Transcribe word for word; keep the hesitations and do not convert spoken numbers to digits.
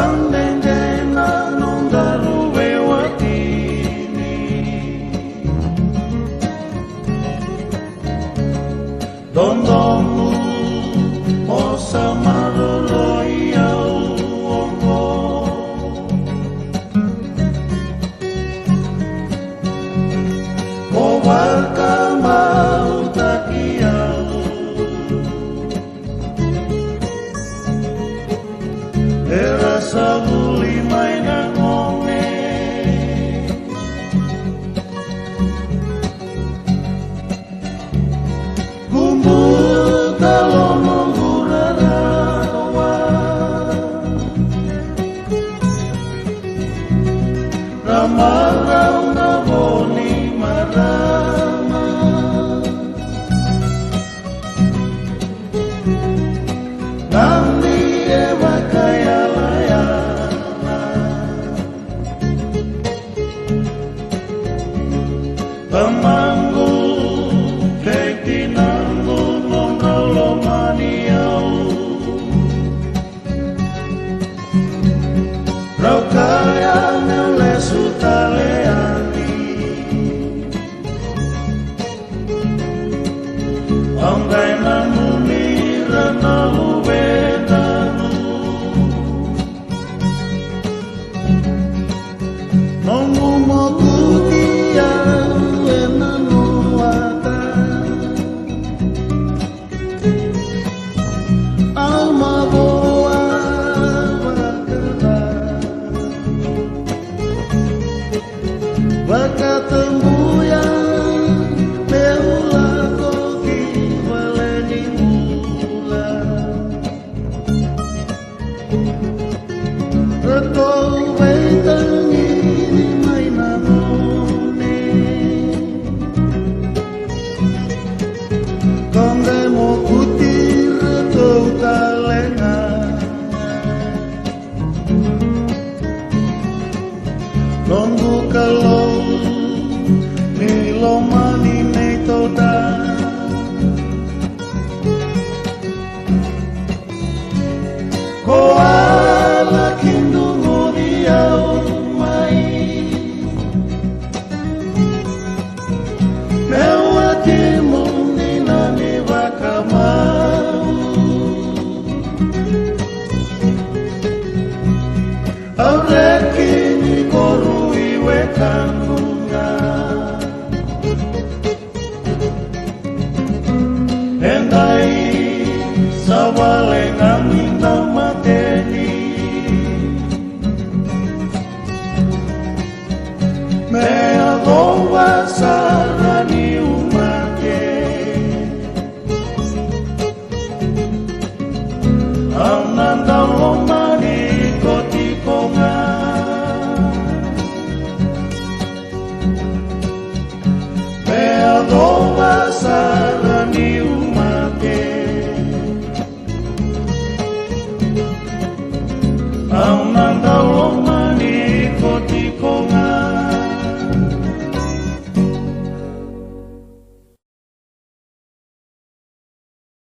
Dede na nodaru veiwatini. Dodonu o sa maroroi au oqo. Ko vakamautaki au. Era sa vuli mai na gone. Kubuta lo noqu rarawa. Ra marau na vo ni marama. Nadi e vakayalayala. Tamaqu kei tinaqu nodrau lomani au. Rau kaya meu lesu tale yani. Au qai nanumi ira na luvedaru. Noqu mokuti au ena noata. Au mavoa vakala. Vakatabuya meu lako ki vale ni bula. Ratou veitagini mai na gone. Ko qai mokuti ratou tale ga. Noqu Kalou ni lomani nei Toda. Ko a laki duguci au mai. Meu a timu ni na ni vakamau. Au